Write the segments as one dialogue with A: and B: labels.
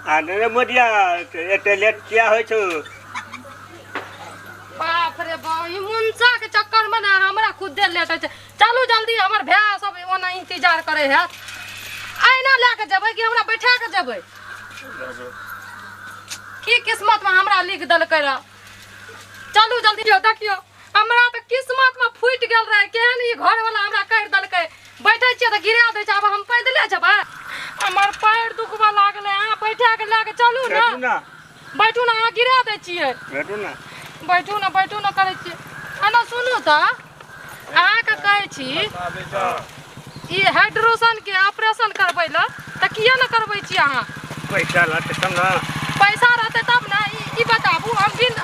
A: आ रे मोदिया एते लेट किया होइ छौ?
B: बाप रे बाप, ई मुनसा के चक्कर में ना हमरा खुदे लेट होइ छै। चलू जल्दी, हमर भाय सब ओना इंतजार करे है। आइना लए के जेबै कि हमरा बैठा के जेबै? की किस्मत में हमरा लिख देलकै रह। चलू जल्दी। देखियो हमरा तऽ किस्मत में फूटि गेल रहे, केहन ई घर वाला हमरा करि देलकै। बैठै छियै तऽ गिरा दै छै। आब हम पैदले जेबै, हमर पैर दुखबऽ लागलै। अहाँ बैठा के लए के चलू ने। बैठू ने, अहाँ गिरा दै छियै।
A: बैठू ने,
B: बैठू ने, बैठू ने करै छियै। एना सुनू तऽ, अहाँके कहै छी ई हाइड्रोजन के ऑपरेशन करबै लए, तऽ किया ने करबै छी अहाँ?
A: पैसा रहतै तब ने।
B: पैसा रहतै तब ने। ई बताबू, हम बिन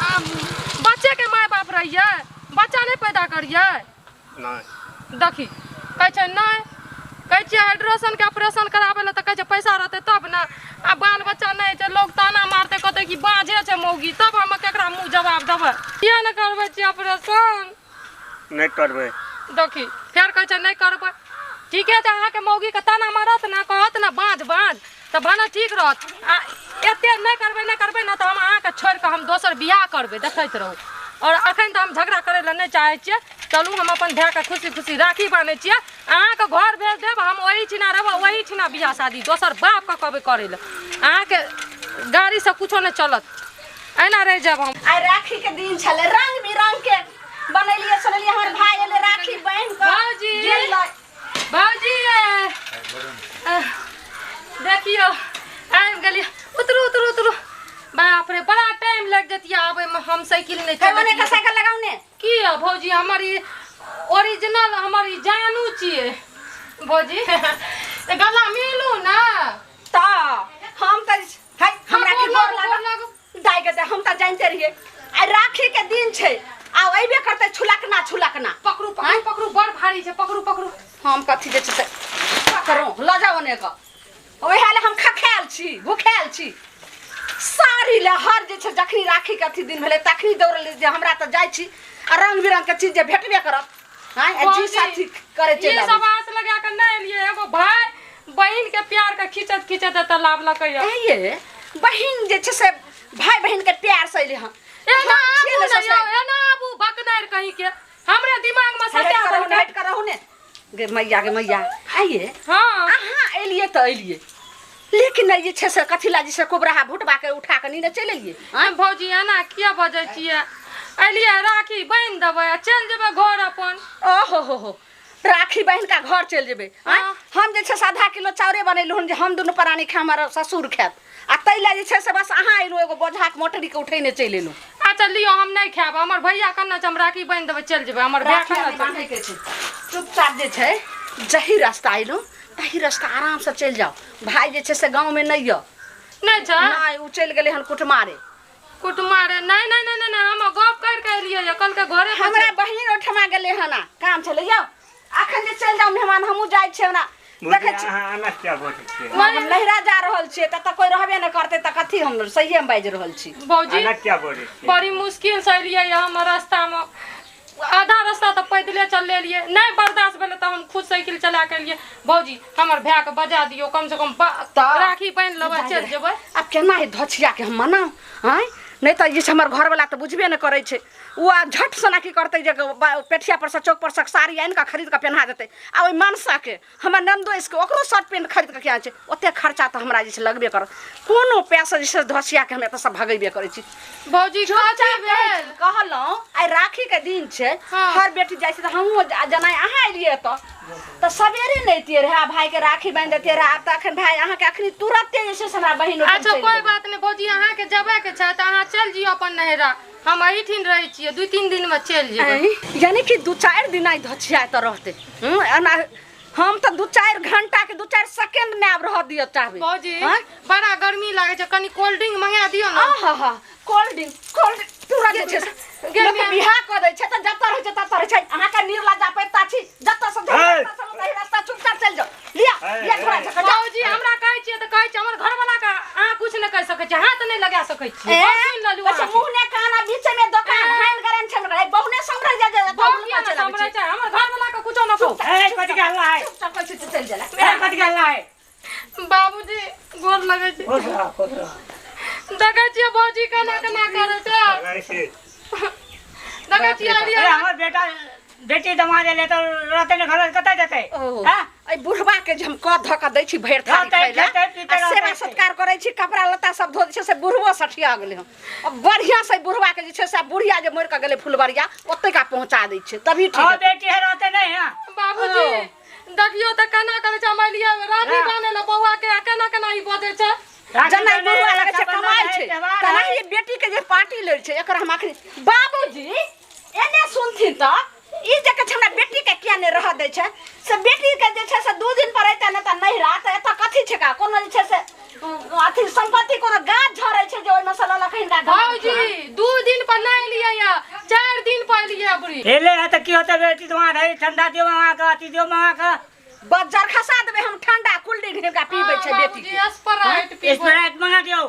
B: बच्चे के माय बाप रहियै, बच्चा नहि पैदा करियै?
A: नहि।
B: देखी कहै छै नहि। कहै छियै हाइड्रोजन के ऑपरेशन कराबै लए तऽ कहै छै पैसा रहतै तब ने। आ बाल बच्चा नहि छै, लोग ताना मारतै, कहतै कि बाँझे छै मौगी, तब हम केकरा मुँह जवाब देबै? किया नहि करबै छियै ऑपरेशन?
A: नहि करबै।
B: देखी फेर कहै छै नहि करबै। ठीके छै, अहाँके मौगीके ताना मारत ने, कहत ने बाँझ बाँझ, तऽ भने ठीक रहत। आ एते नहि करबै, नहि करबै ने तऽ हम अहाँके छोड़िकऽ हम दोसर बियाह करबै, देखैत रहू। और अखन तऽ हम झगड़ा करै लए नहि चाहै छियै। चलू हम अपन भायके खुशी खुशी राखी बान्है छियै, अहाँके घर भेज देब, हम ओही ठिना रहबै, ओही ठिना बियाह शादी दोसर बापके कहबै करै लए। अहाँके गाड़ीसँ कुछो नहि चलत, एना रहि जायब हम।
C: आइ राखी के दिन छलै, रंग बिरंग के बनेलियै सुनेलियै, हमर भाय एलै राखी बान्हि कऽ।
B: भाउजी, भाउजी, देखियौ आबि गेलियै। उतरू उतरू उतरू। बाप रे, बड़ा टाइम लागि जतियै आबैमे, हम साइकिल नहि
C: चलैतियै। साइकिल लगाउ ने।
B: की यऽ भौजी, हमर ई ओरिजिनल, हमर ई जानू छियै भौजी, गला मिलू ने।
C: तऽ हम तऽ है हमरा के गोर लागू दाइ के, हम तऽ जानते रहियै आइ राखी के दिन छै, आ अइबे करतै छुलकना छुलकना।
B: पकड़ू पकड़ू पकड़ू, बड़ भारी छै, पकड़ू पकड़ू।
C: हम कथी जे छै से पकड़ू, लऽ जाउ ओने के। ओएह ले हम खखायल छी, भूखायल छी। साड़ी ले हर जे छै जखनी राखी के अथी दिन भेलै तखनी दौड़ल जे हमरा तऽ जाइ छी आ रंग बिरंग के चीज जे भेटबे करत। आँय जी साथी करे चलि
B: ई सब आस लगा के नहि एलियै, एगो भाय बहिन के प्यार के खींचत खींचत एतऽ लाबलकै।
C: ये बहिन जे छै से भाय बहिन के प्यार से एलै हँ।
B: एना आबू ने यौ, एना आबू बकनारि कहीं के, हमरे दिमाग में सटा
C: देलकै। हटि कऽ रहू ने गे मैया, गे मैया। आइए
B: हाँ,
C: अहाँ एलियै तऽ एलियै, लेकिन जे छै से कथी ला जे छै कोबराहा भुटबा के उठा कऽ नीने चलि एलियै?
B: आँय भौजी, एना किया बजै छियै? एलियै राखी बान्हि देबै आ चलि जेबै घर अपन।
C: ओहो हो हो, राखी बान्हि कऽ घर चलि जेबै? आँय, हम जे छै से आधा किलो चाउरे बनेलहुँ हन जे हम दुनू प्राणी खायब, हमर ससुर खायत, आ ताहि लए जे छै से बस अहाँ एलहुँ, एगो बोझाके मोटरीके उठेने चलि एलहुँ।
B: अच्छा लियौ, हम नहि खायब, हमर भैया कहने छै हम राखी बान्हि देबै, चलि जेबै। हमर भाय
C: कहने बान्हैके छै। चुपचाप जे छै जही रास्ता एलहुँ तही रास्ता आरामसँ चलि जाउ। भाय जे छै से गाँवमे नहि यऽ।
B: नहि छै?
C: नहि, ओ चलि गेलै हन कुटमारे।
B: कुटमारे? नहि नहि नहि नहि, हम गप करि कऽ एलियै यऽ, कहलकै घरे।
C: हमरा बहिन ओहिठमा गेलै हन, काम छलै यौ। अखन जे चलि जाउ मेहमान, हमहूँ जाइ छियै। ओना देखै छी हम नैहरा जा रहल छियै, ततऽ कोइ रहबे नहि करतै, तऽ कथी हम सहिए मे बाजि रहल छी।
B: भौजी बड़ी मुश्किल से एलियै हम, रास्तामे आधा रास्ता तऽ पैदले चलि एलियै, नहि बर्दाश्त भेलै तऽ हम खुद साइकिल चला के एलियै। भौजी हमर भायके बजा दियौ, कम से कम राखी बान्हि लेबै, चलि जेबै।
C: आब केना ई धछियाके हम मनाउ? आँय, नहि तऽ जे छै हमर घरवला तऽ बुझबे नहि करै छै। ओ आब झट सना की करतै जे पेठिया परसँ चौक परसँ साड़ी आनि कऽ खरीद कऽ पेन्हा देतै, आ ओहि मनसाके हमर ननदोसिके ओकरो शर्ट पेंट खरीद कऽ किया छै। ओतेक खर्चा तऽ हमरा जे छै लगबे करत। कोनो पैसा जे छै धसियाके हम एतऽसँ भगेबे करै छी।
B: भौजी कथी भेल?
C: कहलहुँ आइ राखीके दिन छै, हर बेटी जाइ छै, तऽ हमहूँ जेना अहाँ एलियै एतऽ तऽ सबेरे नहि अयतियै रहए, भायके राखी बान्हि देतियै रहए। आब तऽ अखन भाय अहाँके अखनी तुरते जे छै से हमरा बहिन।
B: अच्छा कोइ बात नहि भौजी, अहाँके जेबाके छै तऽ अहाँ चलि जियौ अपन नैहरा, हम एहिठिन रहै छियै, 2-3 दिनमे चलि जेबै।
C: यानी कि 2-4 दिन आइ धछिया तऽ रहतै। एना हम तऽ 2-4 घंटा के 2-4 सेकेंड नहि आब रह दिअ चाहबै।
B: भौजी बड़ा गर्मी लागै छै, कनि कोल्ड ड्रिंक मंगा दियौ ने।
C: आहा, कोल्ड ड्रिंक, कोल्ड ड्रिंक तुरंत जे छै लोक बियाह कऽ दै छै तऽ जतऽ रहै छै ततऽ रहै छै। अहाँके निर्लज्जा पैता छी, जतऽ से तही रास्ता चुपचाप चलि जाउ। लिअ लिअ थोड़ा झका।
B: भौजी हमरा कहै छियै तऽ कहै छियै, हमर घरवला के अहाँ कुछ नहि कहि सकै छियै, हाथ नहि लगा सकै छियै।
C: अच्छा मुँह ने कान आ बीच में दोकान हानि करन छै, बहुने सम्हरै जा जा
B: सम्हरै छै, हमर घरवला के कुछो न कहू।
D: ए कथि के हल्ला है?
C: चुपचाप कहै छी चलि जाला।
D: ए कथि के हल्ला है?
B: बाबूजी गोर लगै छै।
D: खुश रह, खुश रह।
B: देखै छियै भौजी केना केना करै छै।
A: लगै छै।
B: देखै छियै
D: अरे
B: एलियै।
D: हमर बेटा बेटी दमाद एलै तऽ रहतै ने घर, कतऽ जेतै?
C: ओ
D: हँ?
C: एहि बुढ़बा के जे हम कऽ धऽ कऽ दै छी भरि थारी
D: रहतै,
C: खाइ लए
D: खेतै, पीतै,
C: आ सेवा
D: रहतै।
C: सत्कार करै छी, कपड़ा लत्ता सब धो दै छै, से बुढ़बो सठिया गेलै हन। आ बढ़िआँ से बुढ़बा के जे छै से बुढ़िया जे मरि कऽ गेलै फुलबरिया ओतै का पहुँचा दै छै, तभी ठीक
D: हँ
C: हेतै।
D: बेटी है, रहतै नहि। हँ
B: बाबूजी देखियौ तऽ केना करै छै। हम एलियै राखी
D: हँ।
B: बान्है लए बौआ के, आ केना केना ई बजै छै।
D: राखी
C: जेना
D: बन्धन
C: बुढ़वा
D: है,
C: लगै छै
D: रक्षाबन्धन
C: कमाइ
D: है,
C: छै
D: त्योहार
C: तेना
D: है।
C: ई बेटी के जे पार्टी लै छै एकर हम अखनी। बाबूजी एने सुनथिन तऽ ई जे कहै छै हमरा बेटी के किया नहि रहऽ दै छै, से बेटी के जे छै से 2 दिन पर अयतै नहि तऽ नहिरा, तऽ एतऽ कथी छै का? कोनो जे छै से अथी सम्पत्ति कोनो गाछ झड़ै छै जे ओहिमे से लऽ लऽ कऽ हिनका घर
B: भौजी 2 दिन पर नहि एलियै या 4 दिन पर एलियै बुढ़ी।
D: एलै है तऽ की होतै? बेटी दमाद है, ठंडा दियौ अहाँके, अथी दियौ अहाँके।
C: बज्जर खसा देबै हम, ठंडा कोल्ड ड्रिंक हिनका पीबै छै बेटी
B: बाबूजी
C: के।
B: स्प्राइट पीबै।
D: स्प्राइट मंगा दियौ।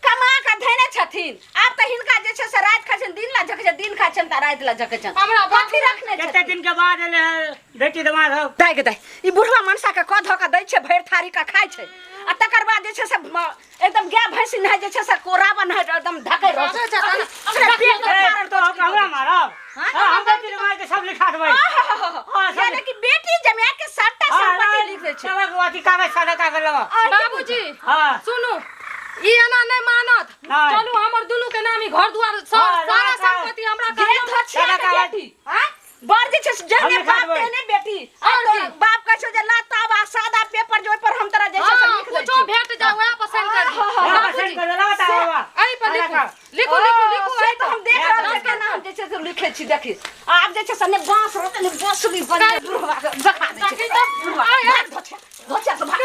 C: कमा कऽ धैने छथिन। आब तऽ हिनका जे छै से राति खाइ छनि दिन ला झकै छै, दिन खाइ छनि तऽ राति ला झकै छनि।
B: हमरा
C: कथी रखने
D: कते
C: छथिन?
D: दिन के बाद एलै है बेटी दमाद हो।
C: दाइ के दाइ ई बुढ़वा मनसा के कऽ धऽ कऽ दै छै, भरि थारी के खाइ छै आ तकर बाद जे छै से एकदम गाय भैंसी नहाय जे छै से कोराबा नहाय एकदम धकै रहै छै।
B: अच्छा, अच्छा,
C: ओकरा पेट के
D: ए,
C: कारण
D: तो हमरा मारब?
C: हाँ?
D: हाँ, हम बेटी दमाद के सब लिखा देबै। हाँ, सब
C: यानी कि बेटी जमाय के सबटा सम्पत्ति लिख दै छै।
D: सब अथी कागज, सादा कागज लेबऽ।
B: बाबूजी
D: हाँ।
B: सुनू, ई एना नहि मानत।
D: नहि।
B: चलू हमर दुनू के नाम ई घर दुआर सब
D: हाँ,
B: सारा
D: हाँ,
B: संपत्ति हमरा
C: गे
B: कहलहुँ।
C: धछिया के
D: सादा कागज।
C: बेटी, हाँ? बड़ जे छै से जेहने
D: हम लिखा
C: बाप
D: देबै।
C: तेहने बेटी।
B: और
C: आ
B: की?
C: तोरा बाप कहै छै जे ला तब आ सादा पेपर जे ओहि पर हम तोरा जे छै से
B: हाँ,
C: लिख दै
B: कुछो
C: छी।
B: भेट जाए वएह पसंद कर दी।
C: हाँ, हाँ,
D: हाँ,
B: बाबूजी,
D: पसंद कर देला, बताओ बाबा।
B: एहि पर
D: सादा
B: लिखू
D: कागज।
B: लिखू लिखू लिखू
C: से
B: एहि
C: तऽ
B: पर।
C: हम देख रहल छियै केना हम जे छै से लिखै छी। देखी आब जे छै से ने बाँस रहतै ने बसुली बने बुढ़वा के देखा दै छै।
B: देखी तऽ,
C: बुढ़वा
B: आय, आय।
C: भाग धोछिया, धोछिया से भाग।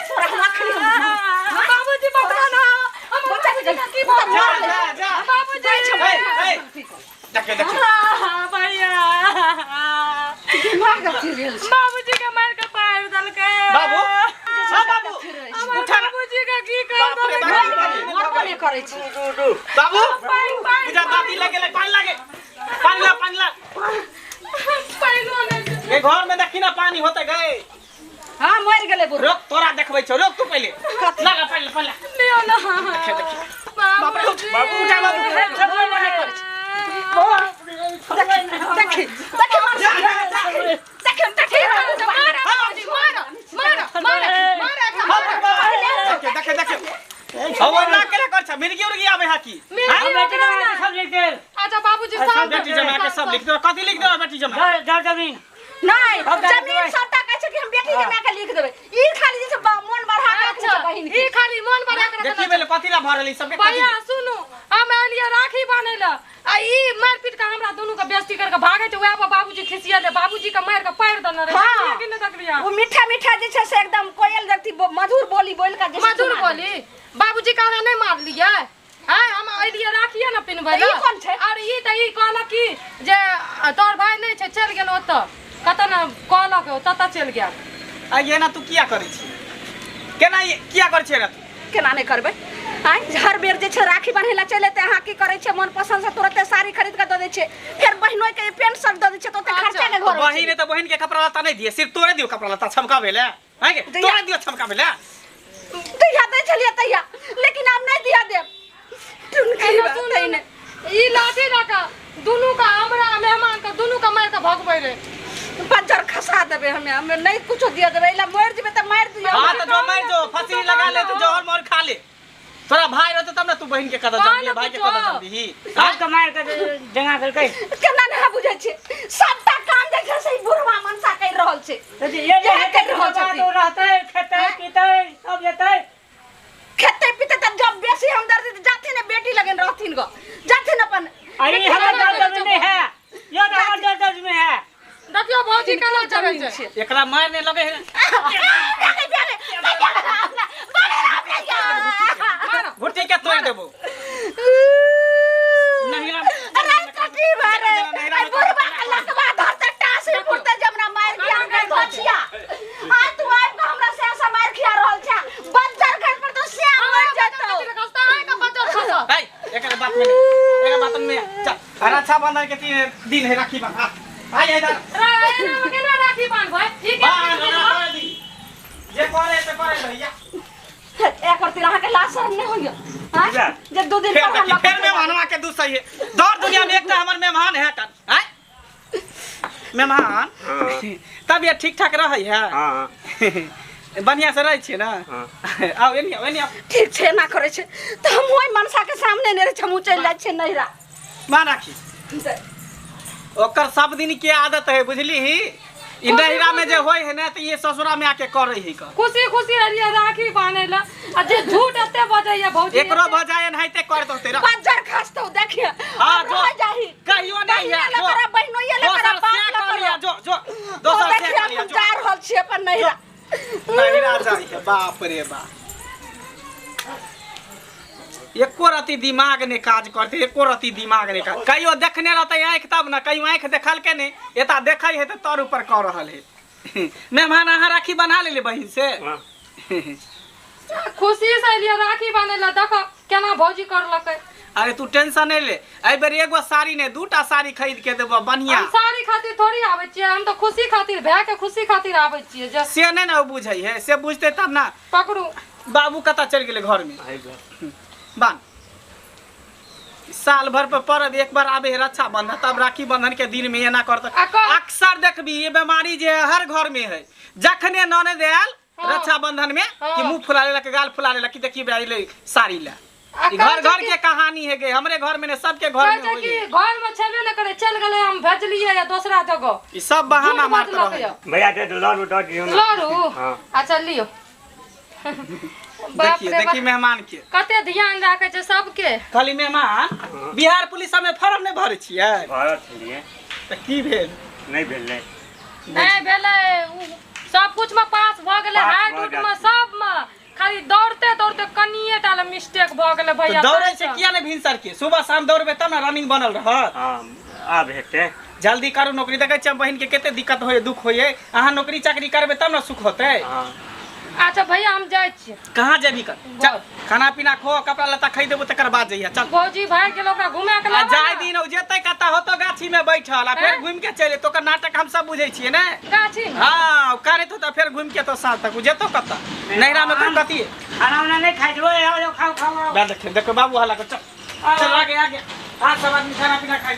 C: तोरा हम अखनी हम
B: बाबूजी बता ना हमर
C: बच्चा के
B: बाबूजी के की
C: ओ तऽ
B: भऽ
C: मरल
B: गेल?
C: छै।
E: जा, जा।
B: बाबूजी
C: जाइ छै
E: ए, ए। देखियौ देखियौ।
B: हाँ, भैया
C: दिमाग अथी भेल छै।
B: बाबूजी के मारि के पारि देलकै।
E: बाबू, हाँ बाबू,
B: हमर
E: उठा ना।
B: बाबूजी के की कर
E: बाप रे,
B: देलकै?
E: बाप रे।
C: मरबो नहि करै छै।
A: दू दू
E: बाबू
B: पानि, पानि,
E: बुझा दादी लगे ले, पानी लागे, पानी ला, पानी ला।
B: पानिओ नहि छै।
E: ये घर में देखी ना पानी होते गए।
C: हाँ मरि गेलै बुढ़वा।
E: रोक तोरा देखबै छौ, रोक तू पहिले। लगा पानी ला, पानी ला।
B: लियौ ना।
E: देखियौ देखियौ।
B: बाबूजी।
E: बाबू उठा बाबू।
C: मरबो नहि करै छै। देखी देखी
E: जा, जा, जा।
C: देखी देखी
B: मार, बाबूजी, मार, मार, मार, मार एकरा, मार।
E: देखियौ देखियौ देखियौ। हवा ना केला कर छ, मिर्गी उर्गी आवे हा की?
B: मिर्गी
D: हम बेटी
B: ओकरा
D: दमाद के
B: ना।
D: सब लिख देब।
B: अच्छा बाबूजी
D: अच्छा,
B: सब
E: बेटी जमा के सब लिख देबो। कथी लिख देबो बेटी जमा?
D: जर जर जमीन।
C: नहीं
D: हम डाल
C: जमीन
D: देबै।
C: सबटा कहै छै कि हम बेटी जमा के लिख देबै। ई खाली जे छै मोन बढ़ा के रखने छै
B: अच्छा
C: बहिन
B: ई
C: के।
B: खाली मोन बढ़ा के
E: देखी
B: रखने
E: बेले कथी ला भरल ई सबके कथी?
B: भैया सुनू, हम एलियै राखी बान्है लए आ ई मारि पीट के हमरा दुनू के बेइज्जती करके भागै छै। वएह पर बाबूजी खिसियेलै, बाबूजी के मारि के पारि देने रहै।
C: हाँ।
B: देखलियै कि नहि देखलियै?
C: ओ मीठा मीठा जे छै से एकदम कोयल जगती मधुर बोली बोल के जे छै
B: मधुर
C: सुना
B: बोली बाबूजी के अहाँ नहि मारलियै? आँय, हम एलियै राखिए ने पिन्हबै
C: तऽ ई
B: लए।
C: कोन छै?
B: और ई तऽ ई कहलक कि जे तोहर भाय नहि छै, चलि गेल ओतऽ, कतऽ ने कहलक ततऽ चलि गेल।
E: आ ये ना तू किया करै छी? केना ये किया करै छी एना तू?
C: केना नहि करबै? आँय, हर बेर जे छै राखी बान्है लए चलि एतै, अहाँ की करै छियै? मन पसन्द से तुरते साड़ी खरीद कऽ दऽ दै छियै, फेर बहिनोइ के पेंट शर्ट दऽ दै छियै, तऽ ओते खर्चा नहि घर होइ
E: बहिन
C: छै।
E: है तऽ बहिन के कपड़ा लत्ता नहि दिए, सिर्फ तोरे दियो कपड़ा लत्ता छमकाबै लए। हैं गे?
C: दैया।
E: तोरे दियो छमकाबै लए।
C: तहिया दै छलियै तहिया, लेकिन आब नहि दिया देब। टुनकी
B: एना
C: बात
B: सुनू
C: तै
B: ने,
C: नहि।
B: ई लाठी लऽ कऽ दुनू के हमरा मेहमान के दुनू के मारि के भगबै रहै।
C: बज्जर खसा देबै हमे, हमे नहि कुछो दिया देबै। एला मरि जेबै तऽ मारि दियौ।
E: हाँ तो जो मर जो, फंसी लगा ले तो जहर मोहर खा ले। तोरा भाई रहते तब ना तू बहन के कदर
B: कहाँ
E: जानबी,
B: ना
E: भाई के
B: कुछो।
E: कदर जानबी।
D: सबके मारि के जंगा देलकै।
C: केना नहि बुझै छियै? सबटा काम जे छै से ई बुढ़वा मनसा करि रहल छै।
D: तऽ जे ये जे
C: इएह
D: हेतै
C: करि रहल छथिन।
D: ओ रहतै, खेतै पीतै सब जेतै।
C: खेतै पीतै तऽ जब बेसी हमदर्दी तऽ जाथिन ने बेटी लगन रहथिन गो, जाथिन अपन।
D: अरे
C: बेटी
D: हमर
C: लगन
D: जर जमीन नहीं है, यो तो हमर जर जमीन है।
B: देखियौ भौजी केना चढ़ै
C: जमीन
B: छै।
C: छै।
E: एकरा मार ने लगे है।
B: मार।
E: घुटी के तोड़ देबो। नहीं ना।
C: अरे कटी भरे अरे बुढ़वा के लकवा धरते टासी फुटते जे हमरा मारि दिया हमरा धोछिया। आ तू आबि कऽ हमरा से ऐसा मारि खिया रहल छै, बज्जर घर पर तो श्याम मरि जेतौ।
B: बज्जर खसत।
E: ए, एकर बात में नहीं, एकर बात में चल। रक्षाबंधन के 3 दिन है राखी बांध। आ आ इधर।
B: रे, एना केना राखी बांधबै? ई केना
E: बांध,
B: बांधबै?
E: बांध, जे करे से करे भैया
C: एकर तिर अहाँ के लाज शरम नहीं होइया हां जे दू दिन
E: फेर
C: पर
E: देखी फेर मेहमानवा के दू सही है दौर दुनिया में एकटा हमर मेहमान है कन आय मेहमान तब ये ठीक ठाक रहै है।
A: हां
E: बढ़िया से रहै छियै ना? आउ एनी आउ एनी आउ।
C: ठीक छै ना करै छै त हम ओइ मनसा के सामने नै रहै छै, हमहूँ चलि जाइ छियै नैहरा।
E: माँ राखी ओकर सब दिन के आदत है बुझली ही ई नैहरा में जे होय है ना त ये ससुरा में आके करै है क
B: खुशी खुशी रहिए राखी बान्है ला आ जे झूठ एते बजैया भौजी
E: एकरो बजाय एनाहिते कर दोते रह
C: बज्जर खसतौ देखिए
E: हां जो
C: रह जाही
E: कहियो नहीं है
C: बहिने लए करब, बहिनोइए लए
E: दोसर
C: करब, बाप
E: से
C: लए
E: कर लिया
C: करब।
E: जो जो दोसर से
C: देखिए
E: कर लिया
C: हम
E: जो
C: जा रहल छियै अपन नैहरा।
E: नैहरा जाइ है बाप रे बाप एको रति दिमाग ने काज करते एको रति दिमाग ने काज कहियो देखने रहते आँखि तब ना कहियो आँखि देखलके नहीं एता देखै है तऽ तर ऊपर कऽ रहल है। मेहमान अहाँ राखी बना लेले बहिन से?
B: खुशी से एलियै राखी बान्है ला देखो केना भौजी करलकै।
E: अरे तू टेंशन नहीं ले एहि बेर एगो साड़ी नहीं दूटा साड़ी खरीद के देबो बढ़िया।
B: हम साड़ी खातिर थोड़ी आबै छियै हम तो खुशी खातिर भाय के खुशी खातिर आबै छियै जे
E: से नहीं ना बुझै है से बुझते तब ना।
B: पकड़ू
E: बाबू कतऽ चलि गेलै घर में? बान साल भर पर परब एक बार आबे है रक्षाबंधन तब राखी बंधन के दिन में एना करत। अक्सर देखबी ये बीमारी जे हर घर में है जखने ननद आयल रक्षाबंधन में कि मुंह फुला लेलक गाल फुला लेलक कि देखी बे ले साड़ी ला। घर घर के कहानी है गे हमरे घर में ने सबके घर में होई
B: कि घर में छेबे न करे चल गेलै हम भेजलियै या दोसरा जगह
E: ई सब बहाना मारत रहे।
A: भैया दे लड़ू दऽ दियौ ना।
B: लड़ू अच्छा लियो।
E: देखिए देखिए मेहमान के
B: कते ध्यान राखे छै सबके।
E: खाली मेहमान बिहार पुलिस में फॉर्म नहीं भरे छियै?
A: भरत छियै।
E: त की भेल?
A: नहीं भेलै
B: नहीं भेलै सब कुछ में पास भ गेलै हाइट उट में सब में खाली दौड़ते दौड़ते कनिए टा मिस्टेक भ गेलै भैया।
E: दौड़ै छै किया नहीं भिनसर के सुबह शाम दौड़बै तब ना रनिंग बनल रहत।
A: हां आब हेतै
E: जल्दी करू नौकरी। देखै छियै बहिन के कते दिक्कत होय दुख होय अहाँ नौकरी चाकरी करबै तब ना सुख होतै।
A: हां
B: अच्छा भैया हम जाइ छियै।
E: कहाँ जेबी कर चल खाना पीना खो कपड़ा लत्ता खरीद देबो तकर बाद जइहा चल।
B: भौजी भाग गेल ओकरा घुमा के लाबो
E: जाय दिन ओ जेतै कतऽ होतो गाछी में बैठल आ फेर घुमि के चलि एतौ। ओकर नाटक हम सब बुझै छियै ने
B: गाछी में।
E: हां करैत होतौ फेर घुमि के एतौ साँझ तक उ जेतौ कतऽ नैहरा में कोन कथी
D: खाना उना नहीं खाइ छौ आओ खाओ खाओ।
E: देखो बाबू हल्ला कर चल चल आगे आगे आ सब आदमी खाना पीना खाइ।